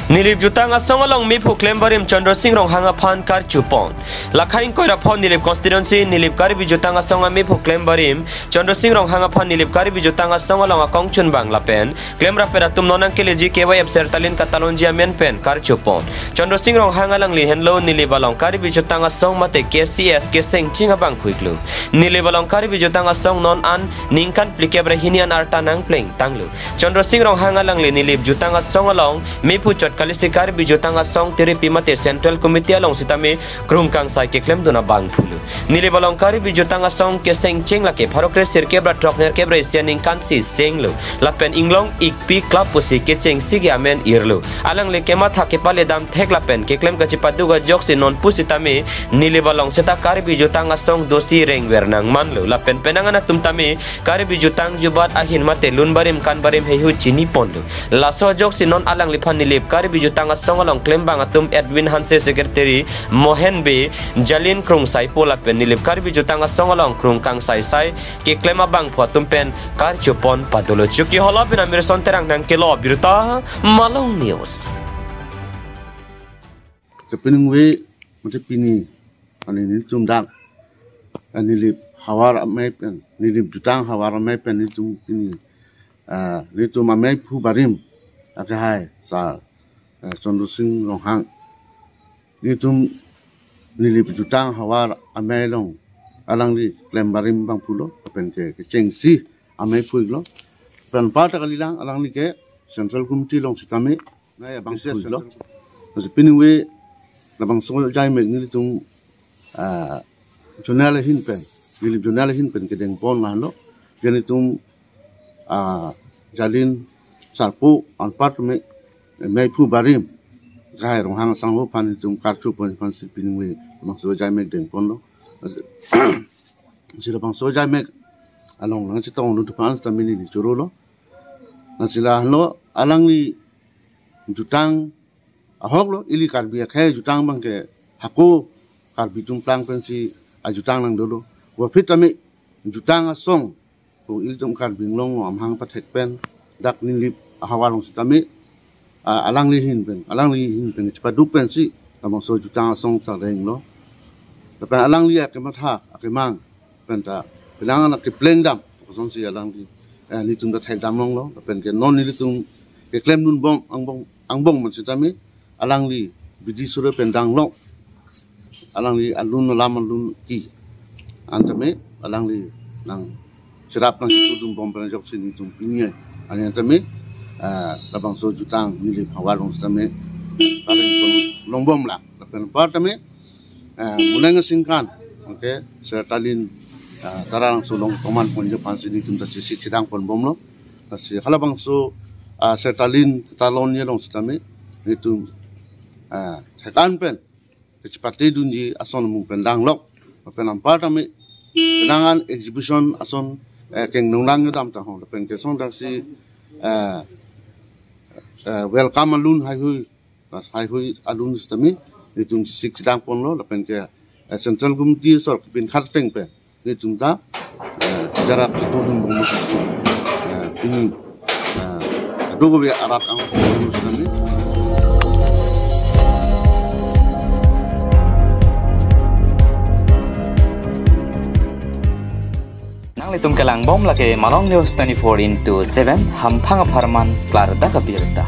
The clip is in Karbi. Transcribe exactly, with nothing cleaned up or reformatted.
Nilip jutang asong along mephu klembarim Chandra Sing Ronghang aphan karchupon. Lakhai ingkoi ra pho Nilip constituency Nilip Karbi jutang asong amephu klembarim Chandra Sing Ronghang aphan Nilip Karbi jutang asong along akongchunbang lapen klemrap atum non nangkeleji K Y F Sertalin katalonji amen pen karchupon. Chandra Sing Ronghang alangli henlo Nilip along Karbi jutang asong mate K C S kesengcheng abangphu iklo. Nilip along Karbi jutang asong non an ningkan phlikep ra hini an arta nangplengtanglo. Chandra Sing Ronghang alangli Nilip jutang asong along mephu chot kalisi Karbi jutang asong tiripi mate Central Committee along sitame krung kangsai keklemdun abangphulo. Nilip along Karbi jutang asong kesengcheng lake pharo kre sirkep ra throk nerkep ra isi aningkan si senglo. Lapen inglong ikpi klap pusi kechengsi ke amen irlo. Alangli kematha kepaledam thek lapen keklem kachipadu ajoksi non pusitame Nilip along seta Karbi jutang asong dosi rengver nangmanlo. Lapen penang an atum tame Karbi jutang jubat ahin mate lun barim kan barim heihui chiniponlo. Laso ajoksi non alangliphan Nilip Karbi jutang asong along klembang atum Edwin Hanse, secretary Mohen Bey, Jalin Krungsaipo lapen Nilip Karbi jutang asong along krung kangsaisai keklem abangphu atum pen karchupon padolo. Chokihola pen Amirson Terang nangkelo birta Malong News. Te piningve mate pini ani nelitum dak, ah, Nilip havar amei pen, Nilip jutang havar amei pen nelitum pini, ah, nelitum ameiphu barim akehai sar, ah, Chandra Sing Ronghang. Nelitum Nilip jutang havar amei along alangli klembarim abangphulo, lapen ke kechengsi ameiphu iklo. Pen parta kalilang alangli ke Central Committee along sitame nai abangphu iklo. Masi piningve labangso ajaimek nelitum, ah, zonal ahin pen, Nilip zonal ahin pen kedengpon lahenlo. Ke nelitum, ah, Jalin Sarpo anparta me meiphu barim akehai Ronghang asangho aphan nelitum karchupon aphansi piningve labangso ajaimek dengponlo. Masi labangso ajaimek along nangchetongdun aphan sitame neli chorolo. Masi lahenlo alangli jutang ahoklo, ili Karbi akhei jutang abangke hako Karbi atum plang pensi ajutang nangdolo. Puvoiphit tame jutang asong pu ilitum Karbi Anglong amahang pathek pen dak Nilip ahavar along sitame, ah, alangli ahin pen, alangli ahin pen chepadu pensi labangso jutang asong ta renglo. Lapen alangli akematha akemang penta penang an akeplengdam asonsi alangli, eh, nelitum ta thekdam longlo. Lapen ke non nelitum keklemdunbom angbong angbong man sitame alangli bidi sore pen danglok, alangli alun alam alun ki an tame alangli nangcherap nangchitudunbom pen ajoksi nelitum pini ai ani an tame, ah, labangso jutang Nilip havar along sitame pareng longbomlang. Lapen anparta me, ah, Muleng Asingkan, okay, Sertalin, ah, Taralangso along komanponji aphansi nelitum ta chesik chedangponbomlo. Lasi halabangso, ah, Sertalin talonji along sitame nelitum, ah, thekan pen kechepatedunji ason mung pen danglok. Lapen anparta me penang an exhibition ason, eh, kengnung lang kedam tahong. Lapen ke song daksi, eh, eh, welcome alun heihui, haihui alun sitame nelitum chesik chedangponlo. Lapen ke, eh, Central Committee asor kepin khat ateng pen nelitum ta, eh, jarap chitudunbom, eh, pini, eh, adu kove arat ang sitame. Nanglitum kelangbom lake Malong News twenty-four into seven, hamphang apharman klardak abirta.